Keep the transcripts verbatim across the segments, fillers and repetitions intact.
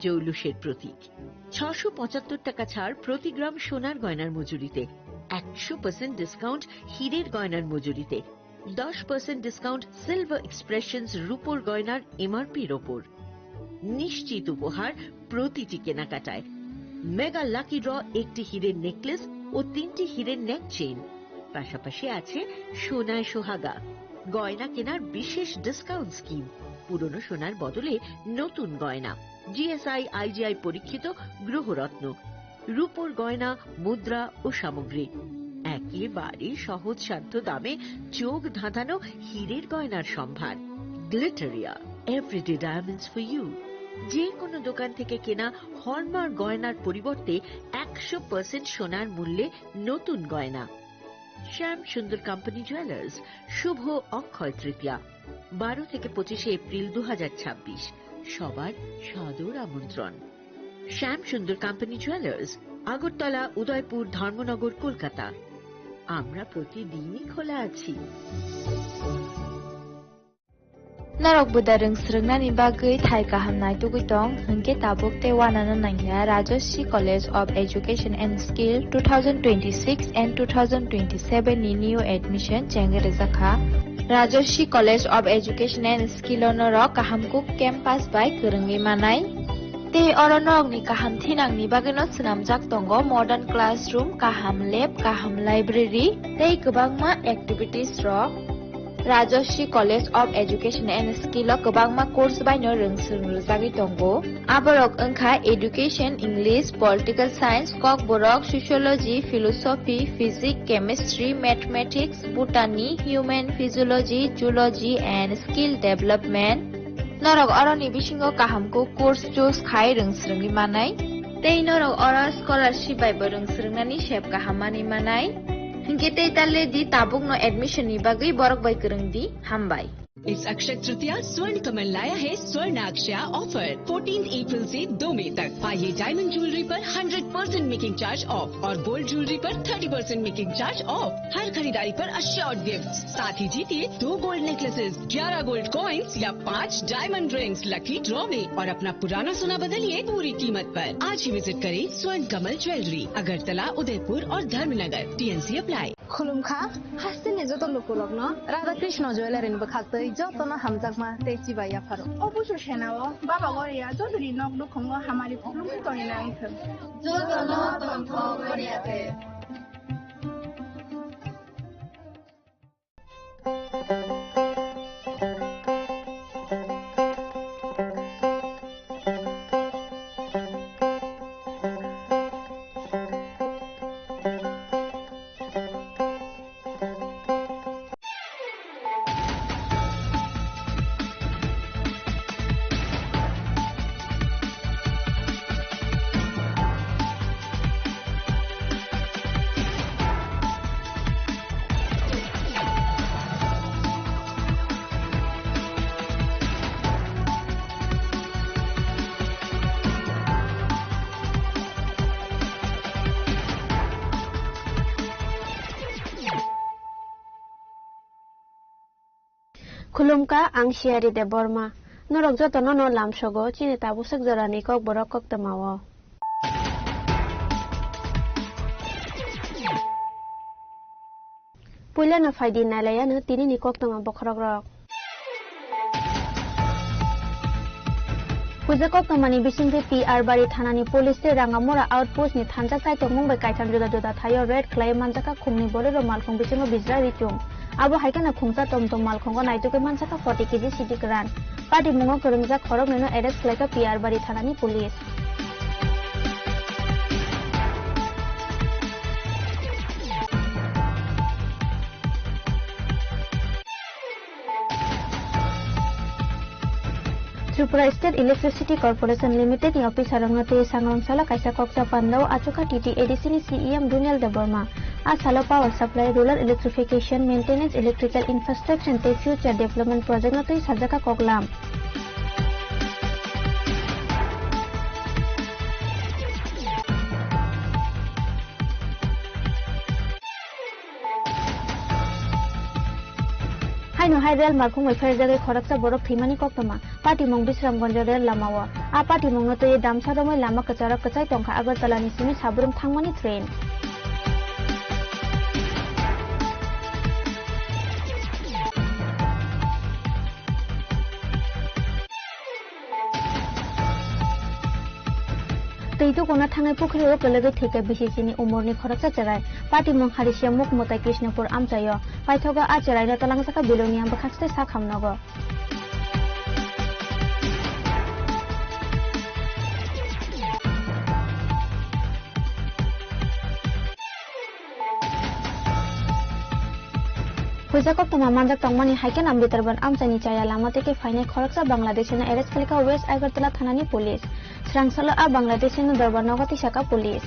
জৌলুসের প্রতীক। ছশো পঁচাত্তর টাকা ছাড় প্রতি গ্রাম সোনার গয়নার মজুরিতে, একশো পার্সেন্ট ডিসকাউন্ট হীরের গয়নার মজুরিতে, দশ পার্সেন্ট ডিসকাউন্ট সিলভার এক্সপ্রেশনস রূপোর গয়নার এমআরপির ওপর। নিশ্চিত উপহার প্রতিটি কেনাকাটায়। মেগা লাকি ড্র, একটি হীরের নেকলেস ও তিনটি হীরের নেক চেইন। পাশাপাশি আছে সোনায় সোহাগা, গয়না কেনার বিশেষ ডিসকাউন্ট স্কিম, পুরনো সোনার বদলে নতুন গয়না, জিএসআই আইজিআই পরীক্ষিত গ্রহরত্ন, রূপোর গয়না, মুদ্রা ও সামগ্রী। একেবারে সহজসাধ্য দামে চোখ ধাঁধানো হীরের গয়নার সম্ভার। Glitteria, everyday diamonds for you. যে কোনো দোকান থেকে কেনা হলমার্ক গয়নার পরিবর্তে একশো পার্সেন্ট সোনার মূল্যে নতুন গয়না। শ্যাম সুন্দর কোম্পানি জুয়েলার্স, শুভ অক্ষয় তৃতীয়া, বারো থেকে পঁচিশে এপ্রিল দু হাজার ছাব্বিশ। সবার সাদর আমন্ত্রণ। শ্যাম সুন্দর কোম্পানি জুয়েলার্স, আগরতলা, উদয়পুর, ধর্মনগর, কলকাতা। আমরা প্রতিদিনই খোলা আছি। Norok buda rwng swrwngnani bagwi thai kaham naitugwi tong, hwnkhe tabuk tei uanano nangya Rajashree College of Education and Skill two thousand twenty-six and two thousand twenty-seven ni new admission chengwi rwjakha. Rajashree College of Education and Skill o norok kaham kuk campus bai kwrwngwi manai. Tei oro norokni kaham thinangni bagwino swnamjak tongo modern classroom, kaham lab, kaham library tei kwbangma activities rok. Rajashree College of Education and Skill o kwbangma course baino rwng swrwng rwjagwi tongo. Aborok wngkha Education, English, Political Science, Kokborok, Sociology, Philosophy, Physics, Chemistry, Mathematics, Botany, Human Physiology, Zoology and Skill Development. Norok oroni bisingo kaham kuk course choose khai rwng swrwngwi manai. Tei norok oro scholarship bai bo rwng swrwngnani sep kaham manwi manai. Hinkhe tei tale di tabukno admission ni bagwi borok bai kwrwng di. Hambai. इस अक्षय तृतीया स्वर्ण कमल लाया है स्वर्ण अक्षया offer. Fourteen April से दो मई तक पाइए डायमंड ज्वेलरी पर hundred percent making charge off और गोल्ड ज्वेलरी पर thirty percent making charge off. हर खरीदारी पर अश्योर्ड गिफ्ट, साथ ही जीतिए दो गोल्ड नेकलेसेस, ग्यारह गोल्ड कॉइन्स या पाँच डायमंड रिंग्स लकी ड्रॉ में और अपना पुराना सोना बदलिए पूरी कीमत पर। आज ही विजिट करें स्वर्ण कमल ज्वेलरी, अगरतला, उदयपुर और Dharmanagar. T N C apply. Khulumkha, hasteni joto lukurokno Radha Krishna Jewellery ni bwkhaktwi jotono hamjakma tei chibai yapharo. O busu senao Baba Goria jotoni nok nukhungo hamari khulumwi tongwi nang thung. Jotono tongthok Goria te. Khulumkha, ang Siyari Debbarma. Norok jotono no lamsogo chini tabuk swk jorani kokborok koktwmao. Puilano phaidi nailaiano tinini koktwma bokhorokrok. Puja koktwmani bisingtwi P R Bari thanani police tei Rangamura outpost ni thansa kaitormung bai kaitham juda juda thaio raid khlaiwi manjakha khungni Bolero malkhung bisingo bijra richum. Abo hai kheno khungsa tom tom malkhungo naitugwi manjakha forty K G sidi kwran. Patimungo kwrwngjak khoroknwino arrest khlaikha P R Bari thanani police. Tripura State Electricity Corporation Limited ni officer rokno twi sangrong salo kaisa koksa pandao achukha T T A D C ni C E M Donial Debbarma. A salo power supply, rural electrification, maintenance, electrical infrastructure tei future development project no twi sajakha koklam. Haino hai rel malkhung bai pherjagwi khoroksa borok thwimani koktwma. Patimung Bisramganj rel lamao. A patimungno twiwi damsa romwi lama kwcharo kwchai tongkha Agartala ni simi Sabrum thangmani train. Twi tukuna thangwi pukhrio kwlwgwi thwikha bisi sini umorni khoroksa chwrai. Patimung Harisia Mukmutai Krishnapur amchaio. Paithago a chwraino twlangjakha Belonia bwkhakstwi sakhamnogo. Huijak koktwma manjak tongmani hai kheno Bitarban amchaini chaya lama tei khe phainai khoroksa Bangladeshino arrest khlaikha West Agartala thanani police. Srangsalo a Bangladeshino dorbar nogo tisakha police.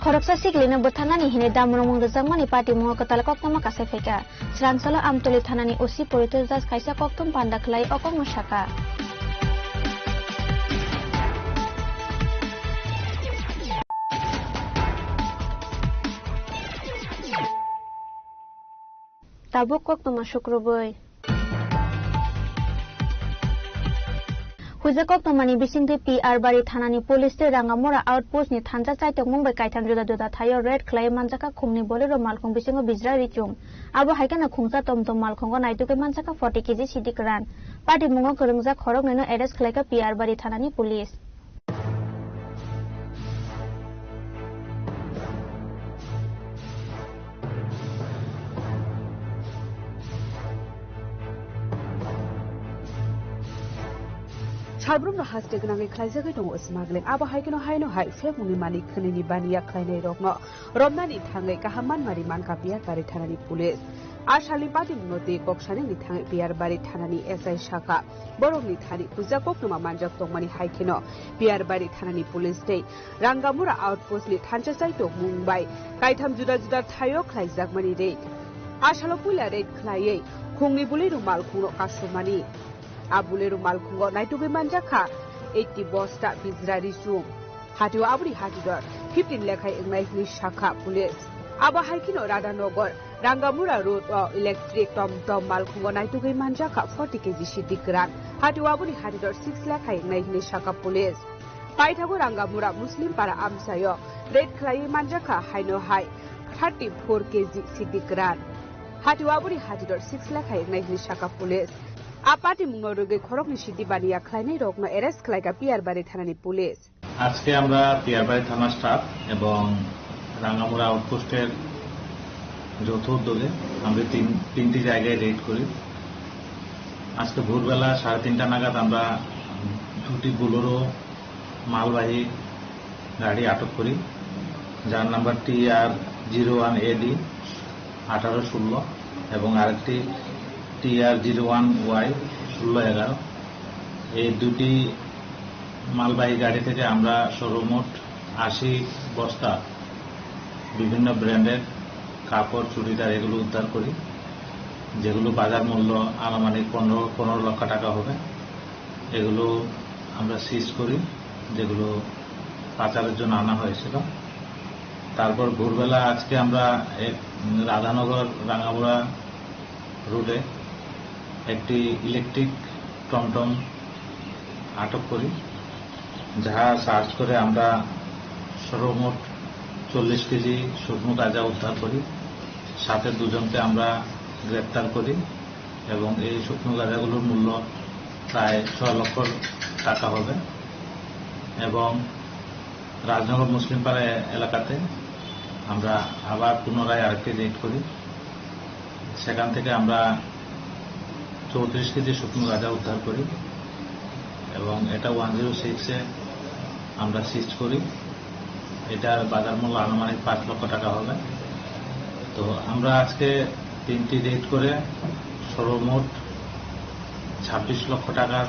Khoroksa siklino butharnani hinwi damrongmung rwjakmani patimungo kwtal koktwma kasai phaikha. Srangsalo Amtoli thanani O C Porito Das kaisa koktwma panda khlai o kokno sakha. Tabuk koktwma sukrubwi. Huijak koktwmani bisingtwi P R Bari thanani police tei Rangamura outpost ni thansa chaitokmung bai kaitham juda juda thaio raid khlaiwi manjakha khungni Bolero malkhung bisingo bijra richum. Abo hai kheno khungsa tomtom malkhungo naitugwi manjakha forty K G sidi kwran. Patimungo kwrwngjak khoroknwino arrest khlaikha P R Bari thanani police. Sabrumno haste gwnangwi khlaijagwi tongo smuggling. Abo hai kheno haino hai phemungni manwi khwnwini baniya khlainairokno romnani thangwi kaham manmari mankha Piyarbari thanani police. A salni patimungno twi kok sanini thangwi Piyarbari thanani S I sakha. Borokni thani puja koktwma manjak tongmani hai kheno Piyarbari thanani police tei Rangamura outpost ni thansa chaitokmung bai kaitham juda juda thaio khlaijakmani raid. A salo puila raid khlaiwi khungni Bolero malkhungno kasumani. A Bolero malkhungo naitugwi manjakha eighty bosta bijra richum. Hatio aboni hatidor fifteen lekhai wngnai hwnwi sakha police. Abo hai kheno Radhanagar Rangamura road o electric tomtom malkhungo naitugwi manjakha forty K G sidi kwran. Hatio aboni hatidor six lekhai wngnai hwnwi sakha police. Paithago Rangamura Muslim para amchaio raid khlaiwi manjakha haino hai thirty four K G sidi kwran. Hatio aboni hatidor six lekhai wngnai hwnwi sakha police. A patimungno rwgwi khoroknwi sidi baniya khlainairokno arrest khlaikha Piyarbari thanani police. আজকে আমরা পিয়ারবাড়ি থানা স্টাফ এবং রাঙ্গামুড়া আউটপোস্টের যৌথ উদ্যোগে আমরা তিন, তিনটি জায়গায় রেড করি। আজকে ভোরবেলা সাড়ে তিনটা নাগাদ আমরা দুটি বোলেরো মালবাহী গাড়ি আটক করি, যার number T R zero one A D আঠারো ষোলো এবং আরেকটি T R zero one Y ষোলো এগারো। এই দুটি মালবাহী গাড়ি থেকে আমরা সর্বমোট আশি বস্তা বিভিন্ন ব্র্যান্ডের কাপড়, চুড়িদার এগুলো উদ্ধার করি, যেগুলো বাজার মূল্য আনুমানিক পনেরো, পনেরো লক্ষ টাকা হবে। এগুলো আমরা সিজ করি, যেগুলো পাচারের জন্য আনা হয়েছিল। তারপর ভোরবেলা আজকে আমরা এক রাধানগর রাঙ্গামুড়া রোডে একটি ইলেকট্রিক টমটম আটক করি, যা সার্চ করে আমরা সর্বমোট চল্লিশ কেজি শুকনো গাঁজা উদ্ধার করি। সাথে দুজনকে আমরা গ্রেপ্তার করি এবং এই শুকনো গাঁজাগুলোর মূল্য প্রায় ছয় লক্ষ টাকা হবে। এবং রাজনগর মুসলিম পাড়া এলাকাতে আমরা আবার পুনরায় আরেকটি রেড করি। সেখান থেকে আমরা চৌত্রিশ কেজি শুকনো গাঁজা উদ্ধার করি এবং এটা ওয়ান জিরো সিক্সে আমরা সিজ করি। এটার বাজার মূল্য আনুমানিক পাঁচ লক্ষ টাকা হবে। তো আমরা আজকে তিনটি রেড করে সর্বমোট ছাব্বিশ লক্ষ টাকার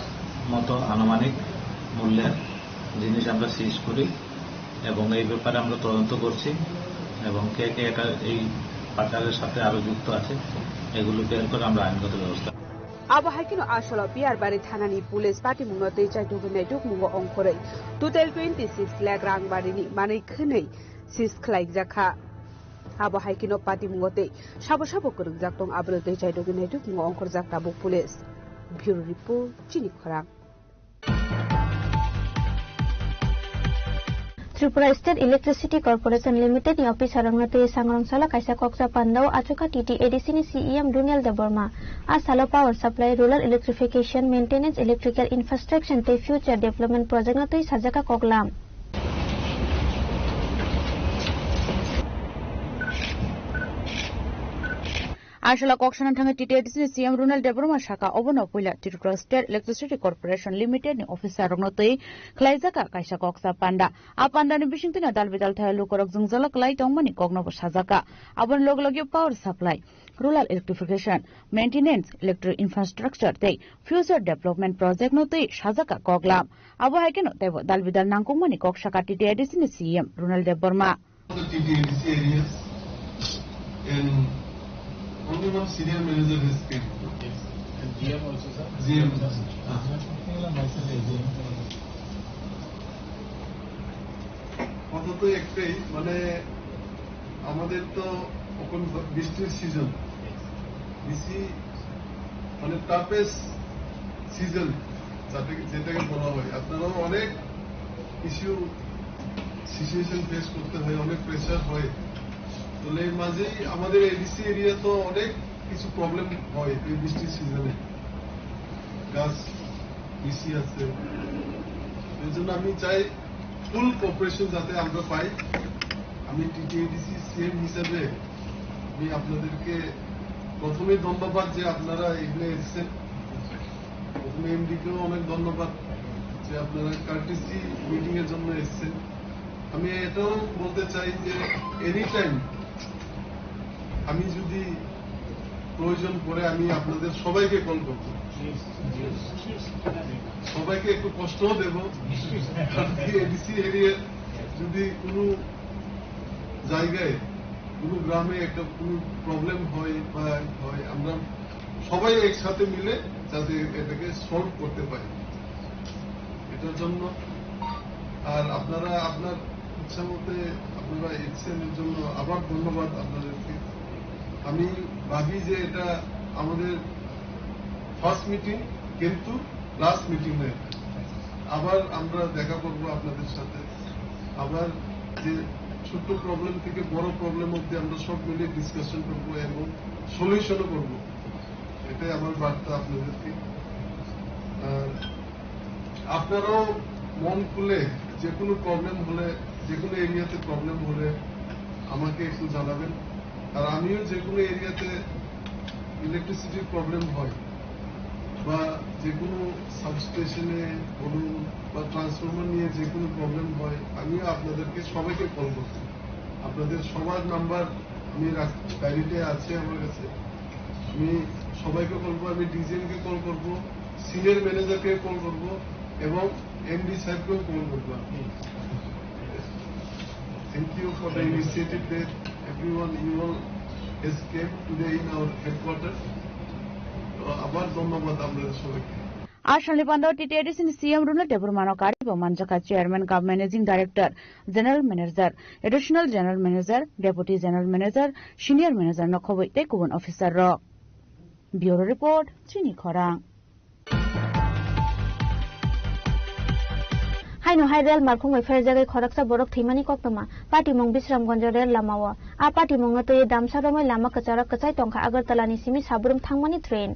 মতো আনুমানিক মূল্যের জিনিস আমরা সিজ করি এবং এই ব্যাপারে আমরা তদন্ত করছি এবং কে কে এটা এই পাচারের সাথে আরো যুক্ত আছে, এগুলো বের করে আমরা আইনগত ব্যবস্থা Abo hai kheno asolo Piyarbari thanani police patimungno tei chaitugwi naitukmungo ongkhorwi total twenty six lakh rang barini manwi khwnwi seize khlaijak kha. Abo hai kheno patimungo tei sabo sabo kwrwngjak tong abono tei chaitugwi naitukmungo ongkhorjak tabuk police. Bureau report, Chini Khorang. Tripura State Electricity Corporation Limited ni officer rokno twi sangrong salo kaisa koksa pandao achukha T T A D C ni C E M Runel Debbarma. A salo power supply, rural electrification, maintenance, electrical infrastructure tei future development project no twi sajaka koklam. Asala kok sana thangwi T T A D C ni C M Runel Debbarma saka, obono puila Tripura State Electricity Corporation Limited ni officer rokno twi khlaijaka kaisa koksa panda. A panda ni bisingtwino dal bidal thaya lukorok jwngjalo kwlai tongmani kokno bo sajaka. Aboni log logio power supply, rural electrification, maintenance, electric infrastructure tei future development project no twi sajaka koklam. Abo hai kheno teibo dal bidal nangkukmani kok saka T T A D C ni C M Runel Debbarma. The T T A D C areas and only one senior manager has came. Yes. And G M also, sir. G M. Just, ah. Just picking up myself as G M. কথা তো একটাই, মানে আমাদের তো এখন বৃষ্টির সিজন, বেশি মানে টাফেস্ট সিজন যাতে, যেটাকে বলা হয়। আপনারাও অনেক ইস্যু, সিচুয়েশন ফেস করতে হয়, অনেক প্রেশার হয়। তো এর মাঝেই আমাদের এডিসি এরিয়া তো অনেক কিছু প্রবলেম হয় এই বৃষ্টির সিজনে, গাছ বেশি আছে। এই জন্য আমি চাই ফুল কোঅপারেশন যাতে আমরা পাই। আমি টিটিএডিসি সিএম হিসেবে আমি আপনাদেরকে প্রথমে ধন্যবাদ যে আপনারা এখানে এসেছেন। প্রথমে এমডিকেও অনেক ধন্যবাদ যে আপনারা কার্টেসি মিটিং এর জন্য এসেছেন। আমি এটাও বলতে চাই যে এনি টাইম আমি যদি প্রয়োজন পড়ে আমি আপনাদের সবাইকে কল করব, সবাইকে একটু কষ্টও দেব। কারণ কি এডিসি এরিয়া যদি কোনো জায়গায় কোনো গ্রামে একটা কোনো প্রবলেম হয় বা হয়, আমরা সবাই একসাথে মিলে যাতে এটাকে সলভ করতে পারি, এটার জন্য। আর আপনারা আপনার ইচ্ছা মতে আপনারা এসছেন, এর জন্য আবার ধন্যবাদ আপনাদেরকে। আমি ভাবি যে এটা আমাদের ফার্স্ট মিটিং, কিন্তু লাস্ট মিটিং নয়। আবার আমরা দেখা করব আপনাদের সাথে। আবার যে ছোট্ট প্রবলেম থেকে বড় প্রবলেম অবধি আমরা সব মিলে ডিসকাশন করব এবং সলিউশনও করব। এটাই আমার বার্তা আপনাদেরকে। আর আপনারাও মন খুলে যে কোনো প্রবলেম হলে, যে কোনো এরিয়াতে প্রবলেম হলে আমাকে একটু জানাবেন। আর আমিও যে কোনো এরিয়াতে ইলেকট্রিসিটির প্রবলেম হয় বা যে কোনো সাবস্টেশনে বলুন বা ট্রান্সফরমার নিয়ে যে কোনো প্রবলেম হয়, আমিও আপনাদেরকে সবাইকে কল করব। আপনাদের সবার নাম্বার আমি রাখ-, ডায়েরিতে আছে আমার কাছে। আমি সবাইকে কল করবো, আমি ডিজিএমকে কল করবো, সিনিয়র ম্যানেজারকে কল করবো এবং এমডি সাহেবকেও কল করবো আমি। Thank you for the initiative that everyone, you all has came today in our headquarter. তো আবার ধন্যবাদ আপনাদের সবাইকে। Asalni panda o T T A D C ni C M Runel Debbarmano karibo manjakha Chairman cum Managing Director, General Manager, Additional General Manager, Deputy General Manager, Senior Manager no khobwi tei kubun officer rok. Bureau Report, Chini Khorang. Haino hai rel malkhung bai pherjagwi khoroksa borok thwimani koktwma patimung Bisramganj rel lamao. A patimungno twiwi damsa romwi lama kwcharo kwchai tongkha Agartala ni simi Sabrum thangmani train.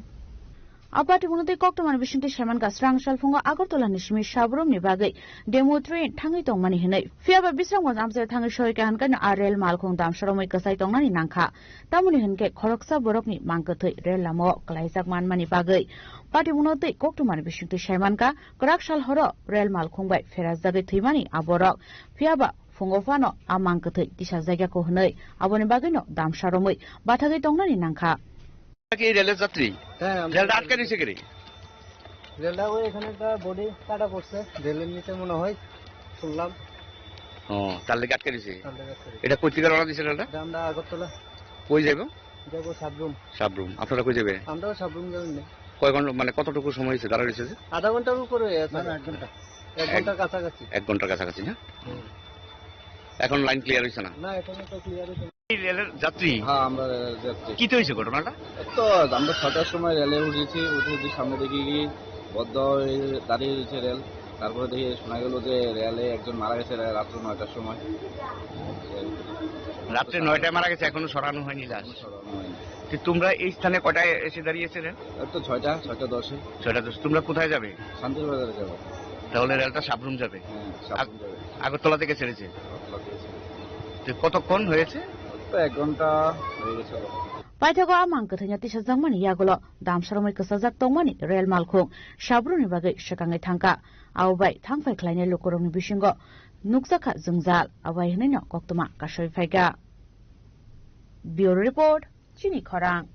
A patimungno twi koktwmani bisingtwi saimankha, srang salphungo Agartala ni simi Sabrum ni bagwi demo train thangwi tongmani hinwi. Phiyaba Bisramganj amchaio thangwi soika hinkheno a rel malkhung damsa romwi kwchai tongnani nangkha. Tamoni hinkhe khoroksa borokni mangkwthwi rel lamao kwlaijak manmani bagwi patimungno twi koktwmani bisingtwi saimankha, kwrak sal horo rel malkhung bai pherajagwi thwimani a borok. Phiyaba phungo phano a mangkwthwi tisajakya kho hinwi aboni bagwino damsa romwi bathagwi tongnani nangkha. কি রেলের যাত্রী? হ্যাঁ, আমরা রেলটা আটকে দিছে কেন? রেলটা ওই এখানে একটা বডি কাটা পড়ছে, রেলের নিচে মনে হয় শুনলাম। ও, তার লেগে আটকে দিছে। তার লেগে আটকে দিছে। এটা কই থেকে রওনা দিছে রেলটা? এটা আমরা আগরতলা। কই যাইব? যাবো সাবরুম। সাবরুম। আপনারা কই যাবে? আমরাও সাবরুম যাবেন না। কয় ঘন্টা, মানে, কতটুকু সময় হয়েছে দাঁড়ায় রয়েছে যে? আধা ঘন্টার উপরে হয়ে গেছে। না, না, এক ঘন্টা। এক ঘন্টার এক, কাছাকাছি। এক ঘন্টার কাছাকাছি, না? হুম। এখন লাইন ক্লিয়ার হয়েছে না? না, এখনো তো ক্লিয়ার হয়েছে না। এই রেলের যাত্রী? হ্যাঁ, আমরা রেলের যাত্রী। কি তো হয়েছে ঘটনাটা? এই তো আমরা ছটার সময় রেলে উঠেছি, উঠে উঠে সামনে দেখি কি বন্ধ হয়ে দাঁড়িয়ে রয়েছে রেল। তারপরে দেখি শোনা গেল যে রেলে একজন মারা গেছে রা-, রাত্র নয়টার সময়। রাত্রে নয়টায় মারা গেছে, এখনো সরানো হয়নি লাশ? এখনো সরানো হয়নি। তো তোমরা এই স্থানে কটায় এসে দাঁড়িয়েছিলে? এই তো ছয়টা, ছয়টা দশে। ছয়টা দশ। তোমরা কোথায় যাবে? শান্তির বাজারে যাবো। তাহলে ৰেলটা সাব্ৰুম যাবে? হ্যাঁ, সাব্ৰুম আগ-, যাবে। আগরতলা থেকে ছেড়েছে? আগরতলা থেকে ছেড়েছে। তো কতক্ষণ হয়েছে? তো এক ঘন্টা হয়ে গেছে। Paithago a mang kwthwino tisajakmani yagulo damsarmwi kwchajak tongmani rel malkhung sabrumni bagwi swkangwi thangkha. Abo bai thangphai khlainai lukurokni bisingo nukjakha jwngjal, abo hai hwnwino koktwma kasui phaikha. Bureau Report, Chini Khorang.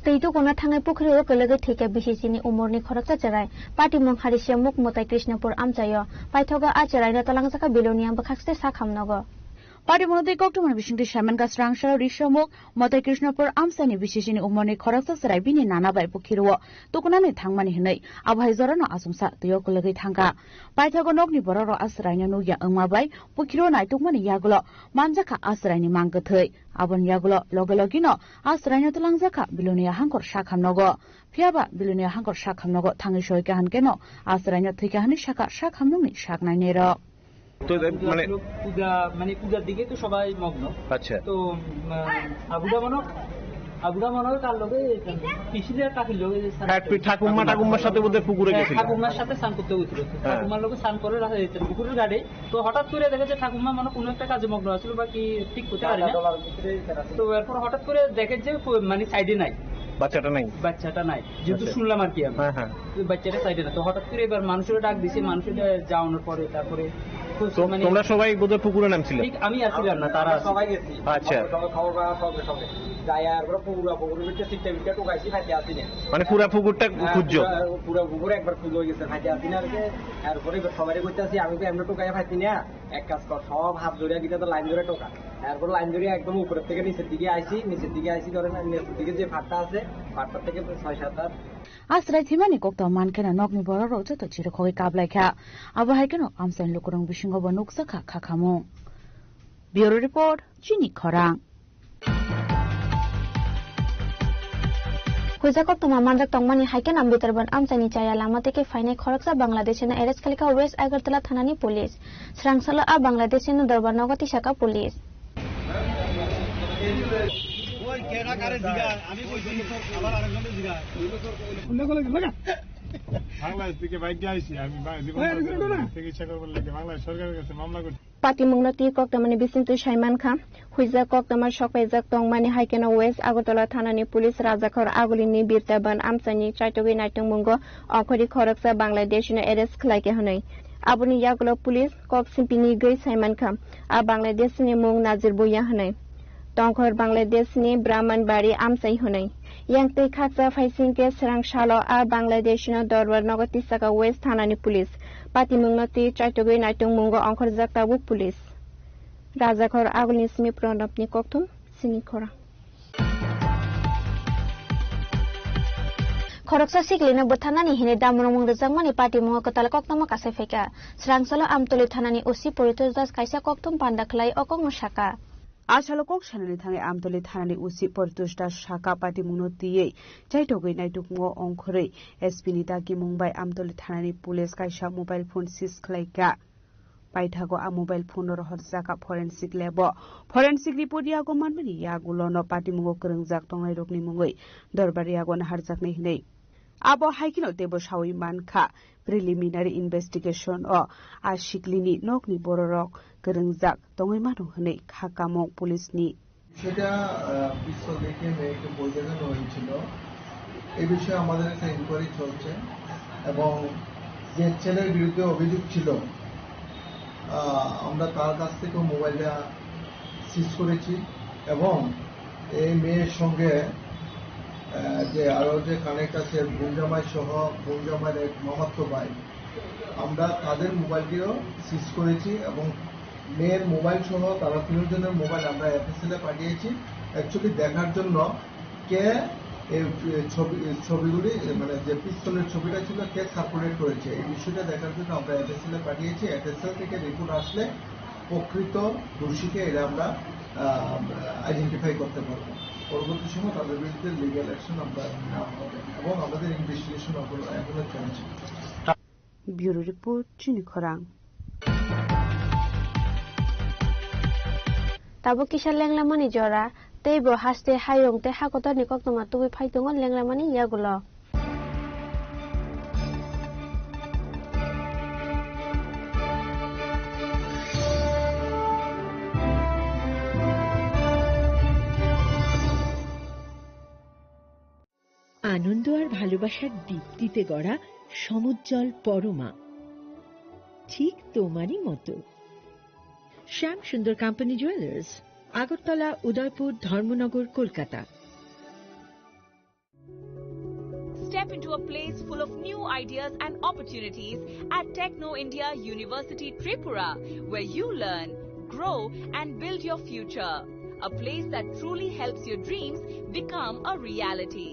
Twi tukuna thangnai pukhri o kwlwgwi thwikha bisi chini umorni khoroksa chwrai. Patimung Harisya Muk Mwtai Krishnapur amchaio. Paithago a chwraino twlangjakha Bilonia bwkhakste sak hamnogo. Patimungno twi koktwmani bisingtwi saimankha srang salo Rishyamuk Mwtai Krishnapur amchaini bisi chini umorni khoroksa chwrai bini nana bai pukhiro tukunani thangmani hwnwi. Abo hai jorano achomsa twio kwlwgwi thangkha. Paithago nokni bororok a chwraino nukya wngma bai pukhiro naitukmani yagulo manjakha a chwraini mang kwthwi. Aboni yagulo loge logino a chwraino twlangjakha Bilonia hangkor sak hamnogo. Phiyaba Bilonia hangkor sak hamnogo thangwi soikha hwnkeno a chwraino thwikha hwnwi sakha sak hamnokni saknainirok. তো, মানে, আসলে পূজা, মানে, পূজার দিকে তো সবাই মগ্ন। আচ্ছা। তো, উম, আহ, আবুদা মনে হয়, আবুদা মনে হয় কার লগে, পিসিলে কাকির লগে, হ্যাঁ, পি-, ঠাকুরমা, ঠাকুরমার সাথে বোধহয় পুকুরে হ্যাঁ, গেছিল। ঠাকুরমার সাথে স্নান করতে গেছিল। হ্যাঁ। ঠাকুরমার লগে স্নান করে রাখা হয়েছে পুকুরের ঘাটে। তো হঠাৎ করে দেখে যে ঠাকুরমা মানে কোনো একটা কাজে মগ্ন আছিল বা কি ঠিক করতে পারি না। তো এরপর হঠাৎ করে দেখে যে কো-, মানে সাইডে নাই। বাচ্চাটা নাই? বাচ্চাটা নাই। যেহেতু আচ্ছা। শুনলাম আর কি আমি। হ্যাঁ, হ্যাঁ। তো বাচ্চাটা সাইডে না। তো হঠাৎ করে এবার মানুষের ডাক দিছে, মানুষের যাওয়ানোর পরে তারপরে তো তো মানে তোমরা সবাই বোধহয় পুকুরে নামছিলে? ঠিক আমি আসছিলাম না, তারা আসছিল। সবাই গেছি। আচ্ছা। সবাই খাওয়া দাওয়া সঙ্গে সঙ্গে। যাই আর আমরা পুরা পুকুরের ভিতরে সিটটা ভিতরে ঢুকাইছি, খাইতে আসি না। মানে পুরা পুকুরটা হ্যাঁ, খুঁজছো? পুরা, পুরা পুকুর একবার খুঁজে হয়ে গেছে, খাইতে আসি না আর কি। এরপরে এবার সবাই করতে আসি, আমি তো এমনি ঢুকাই খাইছি না। এক কাজ কর, সব হাত ধরে গিয়ে তো লাইন ধরে ঢোকা। এরপর লাইন ধরে একদম উপরের থেকে নিচের দিকে আইছি, নিচের দিকে আইছি, ধরেন নিচের দিকে যে ফাটটা আছে, ফাটটা থেকে ছয় সাত হাত। A chwrai thwimani koktwma mankhe no nokni bororok joto chirikhogwi kaplaikha. Abo hai kheno amchaini lukurok bisingo bo nukjakha kha khamung. Bureau Report, Chini Khorang. Huijak koktwma manjak tongmani hai kheno Bitorban amchaini chaya lama tei khe phainai khoroksa Bangladeshino arrest khalikha West Agartala thanani police. Srangsalo a Bangladeshino dorbar nogo tisakha police. Bangladesh থেকে বাইক দিয়ে আইছি আমি, বা-, জীবন বাঁচানোর জন্য। চিকিৎসা করবার লাগে বাংলাদেশ সরকারের কাছে মামলা করছি। Patimungno twi koktwmani bisingtwi saimankha, huijak koktwma sokpaijak tongmani hai kheno West Agartala thanani police Rajakhor Agulini Birtaban amchaini chaitogwi naitongmungo ongkhorwi khoroksa Bangladeshino arrest khlaikha hwnwi. Aboni yagulo police kok simpini gwi saimankha, a Bangladeshni mung Nazir Bhuiya hwnwi. Tongkhor Bangladeshni Brahmanbari amchai hwnwi. Yang twi khaksa phaising khe srang salo a Bangladeshino dorbar nogo tisaka West thanani police. Patimungno twi chaitogwi naitongmungo ongkhorjak tabuk police. Rajakhor Agulini simi Pranabni kokthum, Chini Khorang. Khoroksa siklino bwtharnani hwnwi damrumung rwjakmani patimungo kwtal koktwma kasai phaikha. Srangsalo Amtoli thanani O C Paritosh Das kaisa kokthum panda khlai o kokno sakha. A salo kok sanani thangwi Amtoli thanani O C Paritosh Das sakha, patimungno twiwi chaitogwi naitukmungo ongkhorwi S P ni dagimung bai Amtoli thanani police kaisa mobile phone seize khlaikha. Paithago a mobile phone no rohorjakha forensic lab o. Forensic report yago manmani yagulono patimungo kwrwngjak tongnairokni mungwi dorbar yago naharjaknai hwnwi. Abo hai kheno teibo saui mankha, preliminary investigation o a siklini nokni bororok kwrwngjak tongwi mano hwnwi kha kamung police ni. সেটা, আহ, পিস্তল দেখিয়ে মেয়েকে ভয় দেখানো হয়েছিল। এ বিষয়ে আমাদের একটা ইনকোয়ারি চলছে এবং যে ছেলের বিরুদ্ধে অভিযোগ ছিল, আহ, আমরা তার কাছ থেকেও মোবাইলটা সিজ করেছি এবং এই মেয়ের সঙ্গে, আহ, যে আরও যে কানেক্ট আছে, বোন জামাই সহ বোন জামাইয়ের এক মামাতো ভাই, আমরা তাদের মোবাইলটিও সিজ করেছি এবং মেয়ের মোবাইল সহ তারা তিনজনের মোবাইল আমরা এফএসএল এ পাঠিয়েছি, অ্যাকচুয়ালি দেখার জন্য। কে এই ছবি, ছবিগুলি, মানে যে পিস্তলের ছবিটা ছিল, কে সার্কুলেট করেছে, এই বিষয়টা দেখার জন্য আমরা এফএসএল এ পাঠিয়েছি। এফএসএল থেকে রিপোর্ট আসলে প্রকৃত দোষীকে এরা আমরা আইডেন্টিফাই করতে পারবো। পরবর্তী সময় তাদের বিরুদ্ধে লিগ্যাল অ্যাকশন আমরা নেওয়া হবে এবং আমাদের ইনভেস্টিগেশন এখনো চলছে। Bureau Report, Chini Khorang. Tabuk kisa lenglamani jora, tei bo haste hayung tei hakotorni koktwma tubui phai tongo lenglamani yagulo. আনন্দ আর ভালোবাসার দীপ্তিতে গড়া সমুজ্জ্বল পরমা, ঠিক তোমারই মতো। শ্যাম সুন্দর কোম্পানি জুয়েলার্স, আগরতলা, উদয়পুর, ধর্মনগর, Kolkata. Step into a place full of new ideas and opportunities at Techno India University Tripura, where you learn, grow, and build your future. A place that truly helps your dreams become a reality.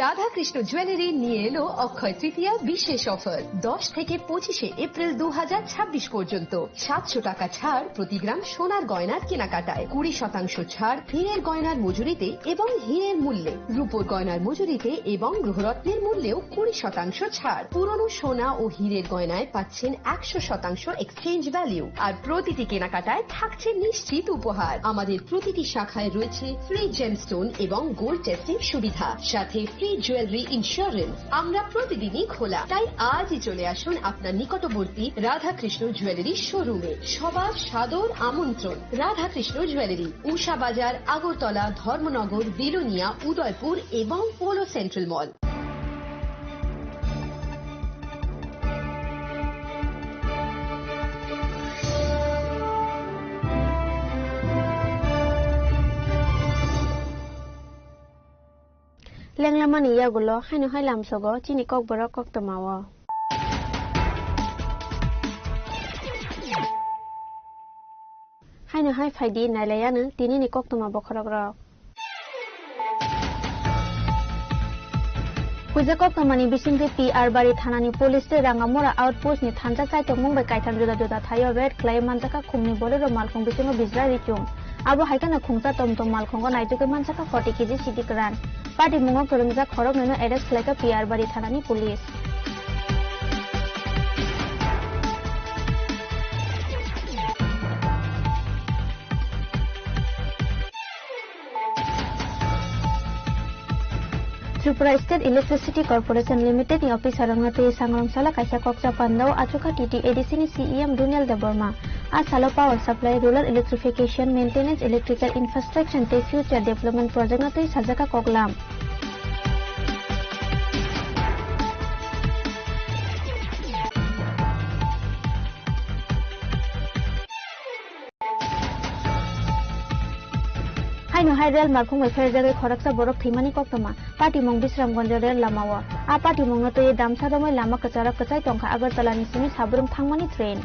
Radhakrishna jewellery নিয়ে এলো অক্ষয় তৃতীয়া বিশেষ অফার। দশ থেকে পঁচিশে এপ্রিল দু হাজার ছাব্বিশ পর্যন্ত সাতশো টাকা ছাড় প্রতি গ্রাম সোনার গয়নার কেনাকাটায়, কুড়ি শতাংশ ছাড় হীরের গয়নার মজুরিতে এবং হীরের মূল্যে, রূপোর গয়নার মজুরিতে এবং গ্রহরত্নের মূল্যেও কুড়ি শতাংশ ছাড়। পুরনো সোনা ও হীরের গয়নায় পাচ্ছেন একশো শতাংশ এক্সচেঞ্জ ভ্যালু, আর প্রতিটি কেনাকাটায় থাকছে নিশ্চিত উপহার। আমাদের প্রতিটি শাখায় রয়েছে ফ্রি জেমস্টোন এবং গোল্ড টেস্টিং সুবিধা, সাথে ফ্রি জুয়েলারি ইন্স্যুরেন্স। আমরা প্রতিদিনই খোলা, তাই আজই চলে আসুন আপনার নিকটবর্তী রাধাকৃষ্ণ জুয়েলারি শোরুমে। সবার সাদর আমন্ত্রণ। রাধাকৃষ্ণ জুয়েলারি, উষা বাজার, আগরতলা, ধর্মনগর, বিলোনিয়া, উদয়পুর এবং polo central mall. Lenglamani yagulo haino hai lamsogo chini kokborok koktwmao. Haino hai phaidi nailayano tinini koktwma bokhorokrok. Huijak koktwmani bisingtwi P R Bari thanani police tei Rangamura outpost ni thansa chaitokmung bai kaitham juda juda thaio raid khlaiwi manjakha khungni Bolero malkhung bisingo bijra richum. Abo hai kheno khungsa tom tom malkhungo naitugwi manjakha forty K G sidi kwran. Patimungo kwrwngjak khoroknwino arrest khlaikha P R Bari thanani police. Tripura State Electricity Corporation Limited ni officer rokno twi sangrong sala kaisa kokcha pandao achukha T T A D C ni C E M Donial Debbarma. A salo power supply, rural electrification, maintenance, electrical infrastructure tei future development project no twi sajaka koklam. Haino hai rel malkhung bai pherjagwi khoroksa borok thwimani koktwma. Patimung Bisramganj rel lamao. A patimungno twiwi damsa romwi lama kwcharo kwchai tongkha Agartala ni simi Sabrum thangmani train.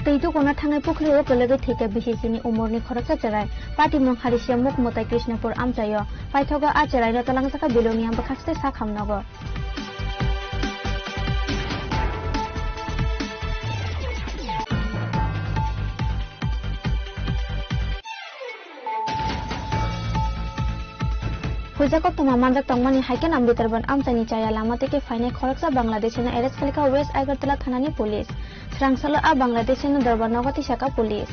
Twi tukuna thangwi pukhrio kwlwgwi thwikha bisi sini umorni khoroksa chwrai. Patimung Harisia Mukmutai Krishnapur amchaio. Paithogo a chwraino twlangjakha Bilonia bwkhakste sakhamnogo. Huijak koktwma manjak tongmani hai khe Nambitarban amchaini chaya lama tei khe phainai khoroksa Bangladeshino arrest khalikha West Agartala thanani police. Srangsalo a Bangladeshino dorbar nogo tisakha police.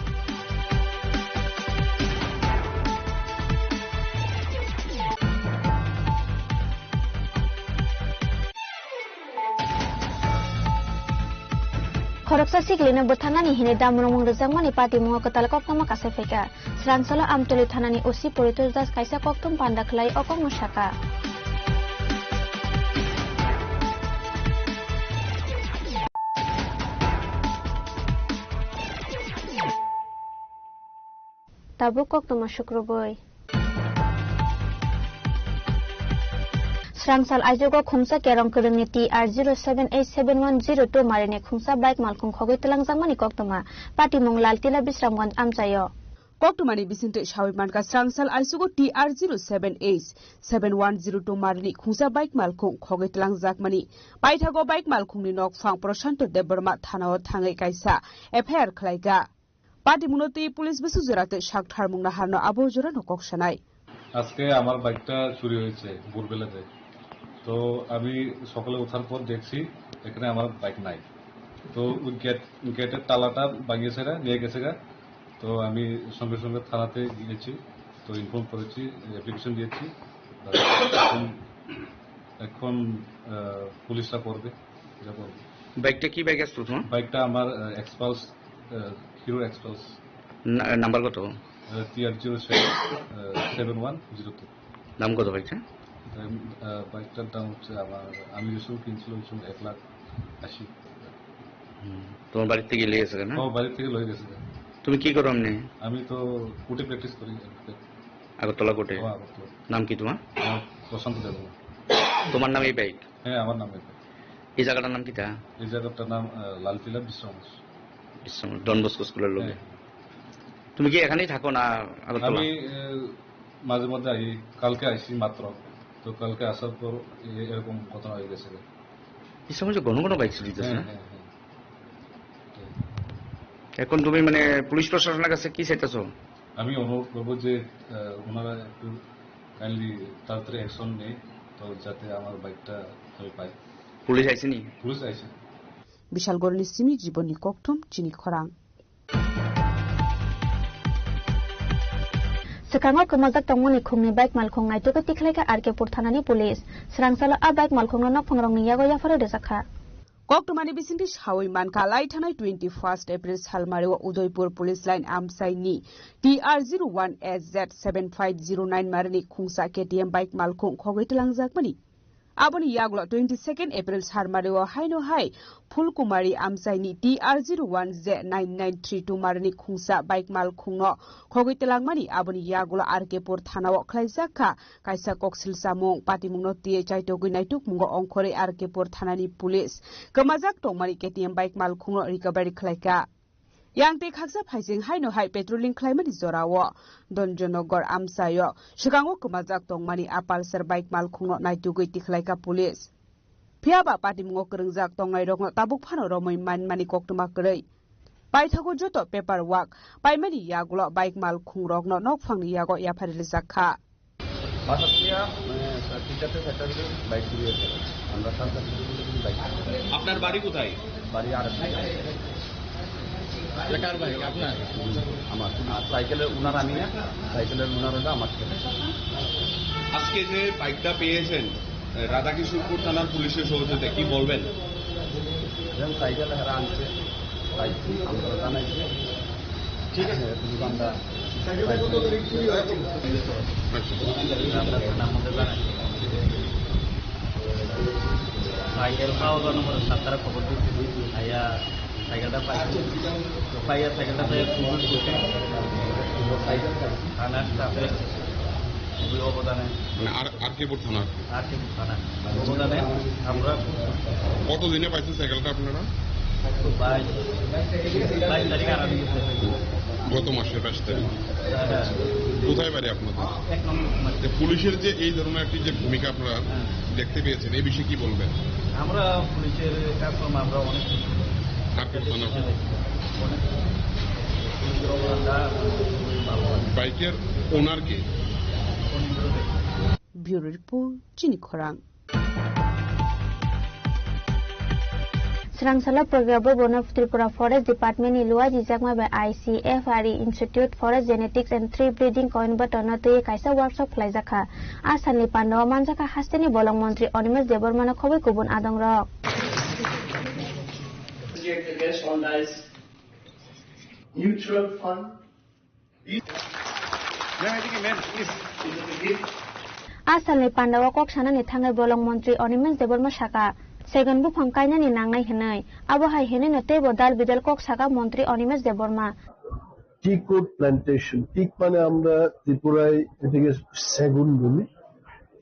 Khoroksa siklino bwtharnani hinwi damrungmung rwjakmani patimungo kwtal koktwma kasai phaikha. Srangsalo Amtoli thanani O C Poritosh Das kaisa koktwma panda khlai o kokno sakha. Tabuk koktwma sukrubwi. Srangsal aijugo khungsa kerong kwrwngni T R zero seven eight seven one zero two marini khungsa bike malkhung khogwi twlangjakmani koktwma patimung Laltila Bisramganj amchaio. Koktwmani bisingtwi sawi mankha, srangsal aijugo T R zero seven eight seven one zero two marini khungsa bike malkhung khogwi twlangjakmani paithago bike malkhungni nokphang Prashanto Debbarma thanao thangwi kaisa F I R khlaikha. Patimungno twi police bwswk jora tei sak tharmung naharno abo jorano kok sanai. আজকে আমার বাইকটা চুরি হয়েছে ভোরবেলাতে। তো আমি সকালে ওঠার পর দেখছি এখানে আমার বাইক নাই। তো ওই গেট, গেটের তালাটা ভাঙিয়েছে, নিয়ে গেছে গা। তো আমি সঙ্গে সঙ্গে থানাতে গিয়েছি, তো ইনফর্ম করেছি, অ্যাপ্লিকেশন দিয়েছি। এখন, এখন, আহ, পুলিশরা করবে, যা করবে। বাইকটা কি বাইক আসতো তোমার? বাইকটা আমার, আহ, এক্সপালস, আহ, হিরো এক্সপালস। না-, নাম্বার কত? আহ, টি আর জিরো সেভেন, আহ, সেভেন ওয়ান জিরো টু। দাম কত বাইকটা? দাম, আহ, বাইকটার দাম হচ্ছে আমার, আমি যে সময় কিনছিলাম, ওই সময় এক লাখ আশি। হুম, তোমার বাড়ির থেকে নিয়ে গেছে না? ও, বাড়ির থেকে লয়ে গেছে। তুমি কি করো এমনি? আমি তো কোর্টে প্র্যাকটিস করি। আগরতলা কোর্টে? ও, আগরতলা। নাম কি তোমার? আমার প্রশান্ত দেববর্মা। তোমার নাম এই বাইক? হ্যাঁ, আমার নাম এই বাইক। এই জায়গাটার নাম কিতা? এই জায়গাটার নাম, আহ, লালটিলা বিশ্রাম। বিশ্রাম, ডন বস্কো স্কুলের লগে। হ্যাঁ। তুমি কি এখানেই থাকো না আগরতলা? আমি, আহ, মাঝে মধ্যে আই, কালকে আইছি মাত্র। তো কালকে আসার পর এ-, এরকম ঘটনা হয়ে গেছে। এই সময় যে ঘন ঘন বাইক চুরি হইতেছে হ্যাঁ, না? হ্যাঁ, হ্যাঁ। এখন তুমি মানে পুলিশ প্রশাসনের কাছে কি চাইতেছো? আমি অনুরোধ করবো যে, আহ, ওনারা একটু কাইন্ডলি তাড়াতাড়ি অ্যাকশন নেই, তো যাতে আমার বাইকটা আমি পাই। পুলিশ আইসেনি? পুলিশ আইসে। Bishalgorni simi jibonni kokthum chini khorang. Swkango kwmajak tongmani khungni bike malkhung naitugwi tikhlaikha R K Pur thanani police. Swrangsalo a bike malkhungno nokphangrokni yago yapharwi rwjakha. Koktwmani bisingtwi sawi mankha, lai thanai twenty-first April salmario Udaipur police line amchaini T R zero one S Z seven five zero nine marini khungsa K T M bike malkhung khogwi twlangjakmani. Aboni yagulo twenty-second April salmario haino hai Phulkumari amchaini T R zero one Z nine nine three two marini khungsa bike malkhungno khogwi twlangmani. Aboni yagulo R K Pur thanao khlaijak kha kaisa koksil chamung. Patimungno twiwi chaitogwi naitukmungo ongkhorwi R K Pur thanani police kwmajak tongmani K T M bike malkhungno recovery khlaikha. Yang tei khaksa phaising haino hai patrolling khlaimani jorao Donjonogor amchaio swkango kwmajak tongmani a Pulsar bike malkhungno naitugwi tikhlaikha police. Phiyaba patimungo kwrwngjak tongnairokno tabuk phano romwi manmani koktwma kwrwi. Paithago joto paper work paimani yagulo bike malkhungrokno nokphangni yago yapharwi rwjak kha. বাসা থেকে, আহ, তিনটাতে চারটার ভিতরে বাইক চুরি হয়েছে। আমরা সাড়ে চারটার ভিতরে বাইক চুরি হয়েছে। আপনার বাড়ি কোথায়? বাড়ি আর এক জায়গায়। এটা কার বাইক? আপনার? আমার। আর সাইকেলের ওনার আমি না, সাইকেলের ওনার হলো আমার ছেলে। আজকে যে বাইকটা পেয়েছেন, রাধাকিশোরপুর থানার পুলিশের সহযোগিতায়, কি বলবেন? যেমন সাইকেল হারা আনছে, তাই আমরা জানাইছি। ঠিক আছে, তুমি আমরা সাইকেল পাওয়া গেল, নম্বর সাতটার খবর দিচ্ছি, আইয়া সাইকেলটা পাইছি। তো পাইয়া সাইকেলটা পেয়ে খুবই খুশি। থানার স্টাফের খুবই অবদানে। মানে আর, আর কে থানা? আর কে থানা। অবদানে আমরা খুব খুশি। কতদিনে পাইছেন সাইকেলটা আপনারা? তো বাইশ, বাইশ তারিখ আরম্ভ হয়েছে। গত মাসের বাইশ তারিখ। হ্যাঁ, হ্যাঁ। কোথায় বাড়ি আপনাদের? এক নম্বর কুমারী। যে পুলিশের যে এই ধরনের একটি যে ভূমিকা আপনারা হ্যাঁ। দেখতে পেয়েছেন, এই বিষয়ে কি বলবেন? আমরা পুলিশের কাজকর্ম আমরা অনেক খুশি। আর কি জানাবেন? অনেক খুশি। পুলিশের অবদানটা খুবই ভালো। বাইকের ওনার কে? Bureau Report, Chini Khorang. Srangsala Pragya Bhavan o Tripura Forest Department ni luajijakma bai I C F R E Institute Forest Genetics and Tree Breeding Coimbatore no twiwi kaisa workshop khlaijakha. A salni pandao manjakha hasteni bolong montri Animesh Debbarma no khobwi kubun adongrok. Mutual fund. Ma'am, এদিকে ma'am, please. A salni pandao kok sanani thangwi bolong montri Animesh Debbarma saka, segon buphang kainani nangnai hwnwi. Abo hai hwnwino teibo dal bidal kok saka montri Animesh Debbarma. Teak wood plantation, teak মানে আমরা ত্রিপুরায় এটাকে সেগুন বলি।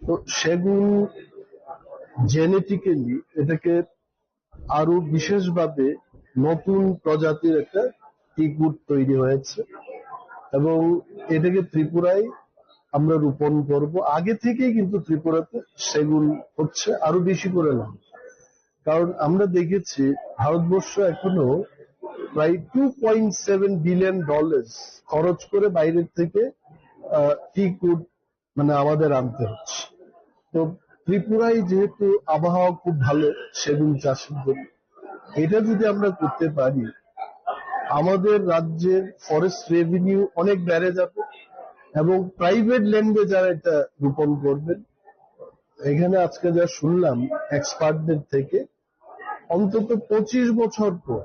তো সেগুন জেনেটিক্যালি এটাকে আরো বিশেষভাবে নতুন প্রজাতির একটা টিকউড তৈরি হয়েছে এবং এটাকে ত্রিপুরায় আমরা রোপণ করব। আগে থেকেই কিন্তু ত্রিপুরাতে সেগুন হচ্ছে, আরো বেশি করে লাগবে। কারণ আমরা দেখেছি ভারতবর্ষ এখনো প্রায় two point seven billion dollar খরচ করে বাইরের থেকে টিকউড মানে আমাদের আনতে হচ্ছে। তো ত্রিপুরায় যেহেতু আবহাওয়া খুব ভালো সেগুন চাষের জন্য, এটা যদি আমরা করতে পারি, আমাদের রাজ্যের ফরেস্ট রেভিনিউ অনেক বেড়ে যাবে এবং প্রাইভেট ল্যান্ডে যারা এটা রোপণ করবেন, এখানে আজকে যা শুনলাম এক্সপার্টদের থেকে, অন্তত পঁচিশ বছর পর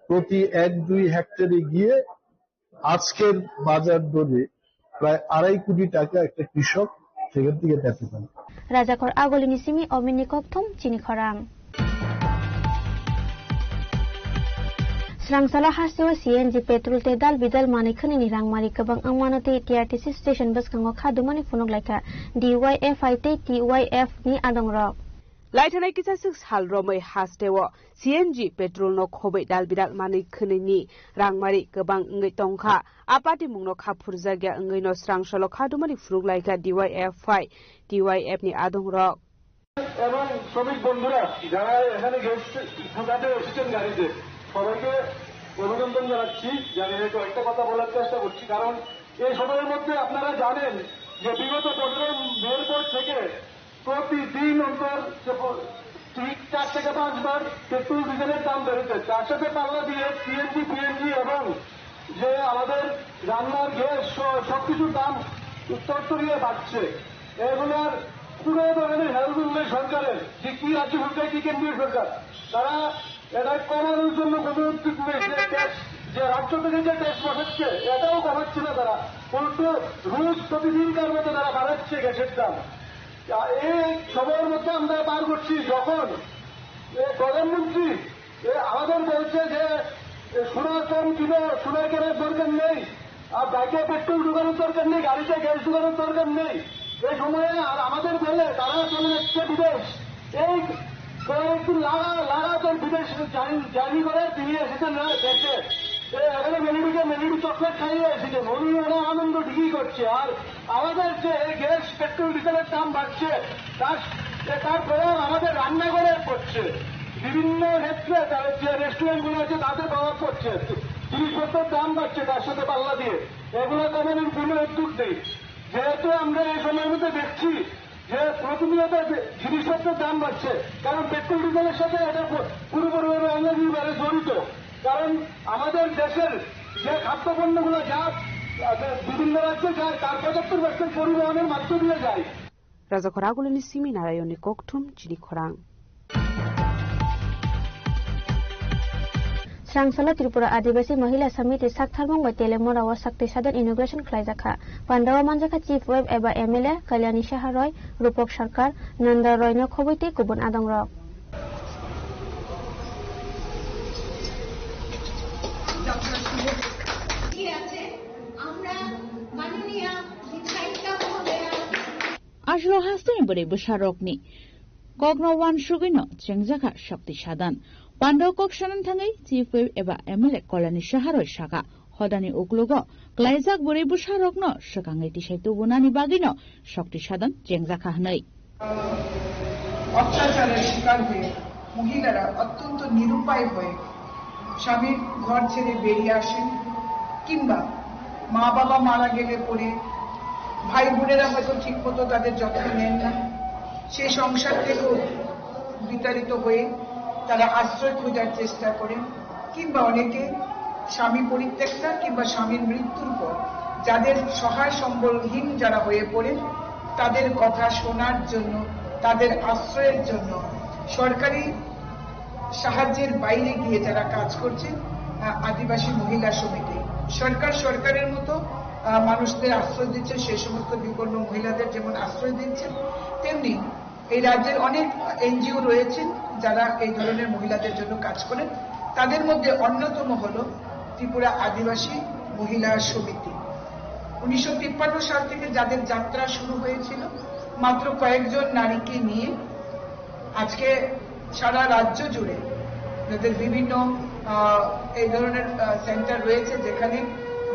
প্রতি এক দুই হেক্টরে গিয়ে আজকের বাজার দরে প্রায় আড়াই কোটি টাকা একটা কৃষক সেখান থেকে পেতে পারে। Rajakhor agulini simi omini kokthum chini khorang. Srangsalo hasteo C N G petrol tei dal bidal manwi khwnwini rangmari kwbang wngmano tei T R T C station bwskango kha dumani phunuk laikha D Y F I tei T Y F ni adongrok. Laithanai kisaswk sal romwi hasteo C N G petrol no khobwi dalbidal manwi khwnwini rangmari kwbang wngwi tongkha. A patimungno kha phurjakya wngwino srangsalo kha dumani phunuk laikha D Y F I, T Y F ni adongrok. এবং শ্রমিক বন্ধুরা যারা এখানে গ্যাস ঢোকাতে এসেছেন গাড়িতে, সবাইকে অভিনন্দন জানাচ্ছি। জানি না, কয়েকটা কথা বলার চেষ্টা করছি, কারণ এই সময়ের মধ্যে আপনারা জানেন যে বিগত পনেরো মের পর থেকে প্রতিদিন অন্তর যে প-, তিন, চার থেকে পাঁচবার পেট্রোল ডিজেলের দাম বেড়েছে। তার সাথে পাল্লা দিয়ে সিএনজি, পিএনজি এবং যে আমাদের রান্নার গ্যাস সহ সবকিছুর দাম তরতরিয়ে বাড়ছে। এগুলোর কোনো ধরনের হেল্প নেই সরকারের, যে কি রাজ্য সরকার, কি কেন্দ্রীয় সরকার। তারা এটা কমানোর জন্য কোনো উদ্যোগ নেই। যে ট্যাক্স, যে রাজ্য থেকে যে ট্যাক্স বসাচ্ছে, এটাও কমাচ্ছে না তারা, উল্টো রোজ প্রতিদিনকার মতো তারা বাড়াচ্ছে গ্যাসের দাম। তা এই সময়ের মধ্যে আমরা পার করছি, যখন এই প্রধানমন্ত্রী এ আমাদের বলছে যে, এ, সোনা কম কিনো, সোনা কেনার দরকার নেই, আর বাইকে পেট্রোল ঢুকানোর দরকার নেই, গাড়িতে গ্যাস ঢুকানোর দরকার নেই। এই সময়ে আর আমাদের বলে তারা চলে যাচ্ছে বিদেশ। এই কয়েকদিন লাগা-, লাগাতার বিদেশ জার্নি, জার্নি করে তিনি এসেছেন না দেশে। এ, এখানে মেলিডিকে মেলিডি চকলেট খাইয়ে এসেছেন, উনি ওনার আনন্দ ঠিকই করছে। আর আমাদের যে এই গ্যাস, পেট্রোল, ডিজেলের দাম বাড়ছে, তার, তার প্রভাব আমাদের রান্নাঘরে পড়ছে। বিভিন্ন ক্ষেত্রে তাদের যে রেস্টুরেন্টগুলো আছে, তাদের প্রভাব পড়ছে। জিনিসপত্রের দাম বাড়ছে, তার সাথে পাল্লা দিয়ে এগুলো কমানোর কোনো উদ্যোগ নেই। যেহেতু আমরা এই সময়ের মধ্যে দেখছি যে প্রতিনিয়ত যে জিনিসপত্রের দাম বাড়ছে, কারণ পেট্রোল ডিজেলের সাথে এটা পু-, পুরোপুরিভাবে অঙ্গাঙ্গিভাবে জড়িত। কারণ আমাদের দেশের যে খাদ্যপণ্যগুলো যায়, আহ, বিভিন্ন রাজ্যে যায়, তার পঁচাত্তর পার্সেন্ট পরিবহনের মাধ্য দিয়ে যায়। Rajakhor agulini simi Narayonni kokthum chini khorang. Srangsalo Tripura Adivasi Mahila Samiti saktharmung bai Telemora o sakti sadan inauguration khlaijakha. Pandao manjakha Chief Whip eba M L A Kalyani Saha Roy, Rupak Sarkar, Nanda Roy no khobwi tei kubun adongrok. Aslo hasteni bwrwi bwsarokni kokno wansugwino chengjakha sakti sadan. Pandao kok sanan thangwi Chief Whip eba M L A Kalyani Saha Roy saka, hodani uklogo klaijak bwrwi bwsarokno swkangwi tisai tubunani bagwino sakti sadan chengjakha hwnwi. অত্যাচারের শিকার হয়ে মহিলারা অত্যন্ত নিরুপায় হয়ে স্বামীর ঘর ছেড়ে বেরিয়ে আসেন, কিংবা মা বাবা মারা গেলে পরে ভাই বোনেরা হয়তো ঠিকমতো তাদের যত্ন নেন না, সেই সংসার থেকেও বিতাড়িত হয়ে তারা আশ্রয় খোঁজার চেষ্টা করেন, কিংবা অনেকে স্বামী পরিত্যক্তা কিংবা স্বামীর মৃত্যুর পর যাদের সহায় সম্বলহীন যারা হয়ে পড়েন, তাদের কথা শোনার জন্য, তাদের আশ্রয়ের জন্য সরকারি সাহায্যের বাইরে গিয়ে যারা কাজ করছেন, আহ, আদিবাসী মহিলা সমিতি। সরকার সরকারের মতো, আহ, মানুষদের আশ্রয় দিচ্ছে, সেই সমস্ত বিপন্ন মহিলাদের যেমন আশ্রয় দিচ্ছেন, তেমনি এই রাজ্যের অনেক এনজিও রয়েছেন যারা এই ধরনের মহিলাদের জন্য কাজ করেন। তাদের মধ্যে অন্যতম হলো ত্রিপুরা আদিবাসী মহিলা সমিতি। উনিশশো তিপ্পান্ন সাল থেকে যাদের যাত্রা শুরু হয়েছিল, মাত্র কয়েকজন নারীকে নিয়ে আজকে সারা রাজ্য জুড়ে যাদের বিভিন্ন, আহ, এই ধরনের, আহ, সেন্টার রয়েছে, যেখানে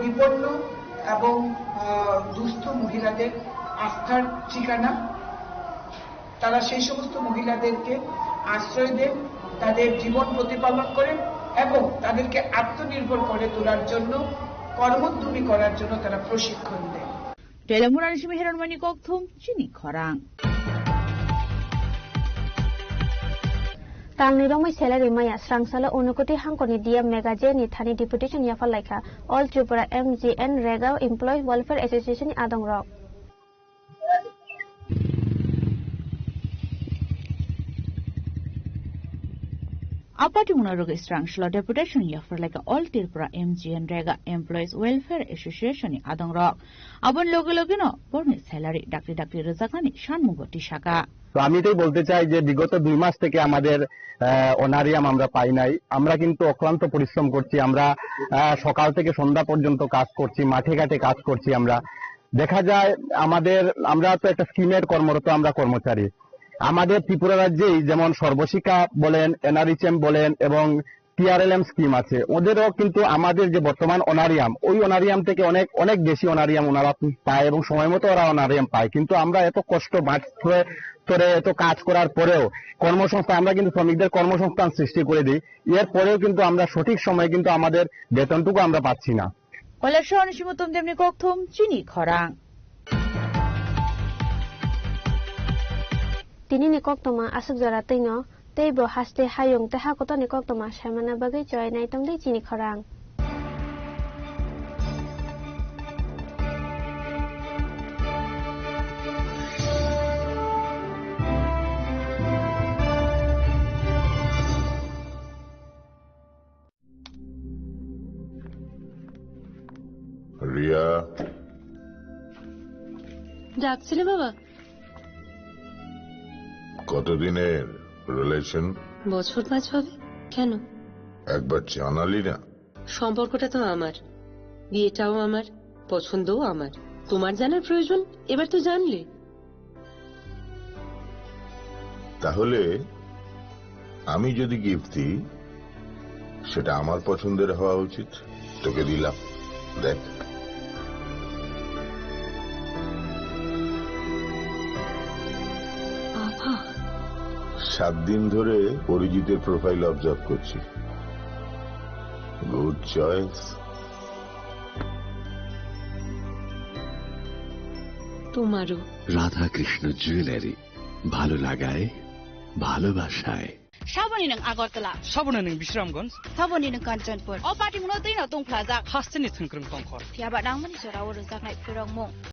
বিপন্ন এবং, আহ, দুস্থ মহিলাদের আস্থার ঠিকানা, তারা সেই সমস্ত মহিলাদেরকে আশ্রয় দেন, তাদের জীবন প্রতিপালন করেন এবং তাদেরকে আত্মনির্ভর করে তোলার জন্য, কর্মোদ্যমী করার জন্য তারা প্রশিক্ষণ দেন। Telemurani simi Hiranmani kokthum chini khorang. Talni romwi salary maya srangsalo Unakoti hangkorni D M Megha J ni thani deputation yaphar laikha All Tripura M G N Rega Employees Welfare Association ni adongrok. Apati muna rwgwi srangsalo deputation yaphar laikha All Tripura M G N Rega Employees Welfare Association ni adongrok. Aboni loge logeno borni salary dakti dakti rwjaknani sanmungo tisaka. তো আমি এটাই বলতে চাই যে বিগত দুই মাস থেকে আমাদের, আহ, অনারিয়াম আমরা পাই নাই। আমরা কিন্তু অক্লান্ত পরিশ্রম করছি। আমরা, আহ, সকাল থেকে সন্ধ্যা পর্যন্ত কাজ করছি, মাঠে ঘাটে কাজ করছি আমরা। দেখা যায় আমাদের, আমরা তো একটা স্কিমের কর্মরত আমরা কর্মচারী। আমাদের ত্রিপুরা রাজ্যেই যেমন সর্বশিক্ষা বলেন, এনআরএইচএম বলেন এবং টিআরএলএম স্কিম আছে, ওদেরও কিন্তু আমাদের যে বর্তমান অনারিয়াম, ওই অনারিয়াম থেকে অনেক, অনেক বেশি অনারিয়াম ওনারা পায় এবং সময় মতো ওরা অনারিয়াম পায়। কিন্তু আমরা এত কষ্ট মাঠ ধরে, ধরে এত কাজ করার পরেও কর্মসংস্থান, আমরা কিন্তু শ্রমিকদের কর্মসংস্থান সৃষ্টি করে দিই, এর পরেও কিন্তু আমরা সঠিক সময়ে কিন্তু আমাদের বেতনটুকু আমরা পাচ্ছি না। Kolak shahorni simi Tumdemni kokthum chini khorang. Tinini koktwma aswk jora twino, tei bo haste hayung tei hakotorni koktwma saimana bagwi chwai naitongdi chini khorang. Riya. ডাকছিলে বাবা? কতদিনের রিলেশন? বছর পাঁচ হবে। কেন? একবার জানালি না। সম্পর্কটা তো আমার, বিয়েটাও আমার, পছন্দও আমার। তোমার জানার প্রয়োজন, এবার তো জানলে। তাহলে আমি যদি গিফট দিই, সেটা আমার পছন্দের হওয়া উচিত। তোকে দিলাম, দেখ। বাবা। সাত দিন ধরে অরিজিতের প্রোফাইল অবজার্ভ করছি। Good choice. তোমারও। রাধাকৃষ্ণ জুয়েলারি, ভালো লাগায়, ভালোবাসায়। Saboni nwng Agartala. Saboni nwng Bisramganj. Saboni nwng Kanchanpur. O party mungno twi no tongphlajak. Hasteni thwngkwrwng tongkhor. Phiya ba nangmani jora o rwjaknai phwrwngmung.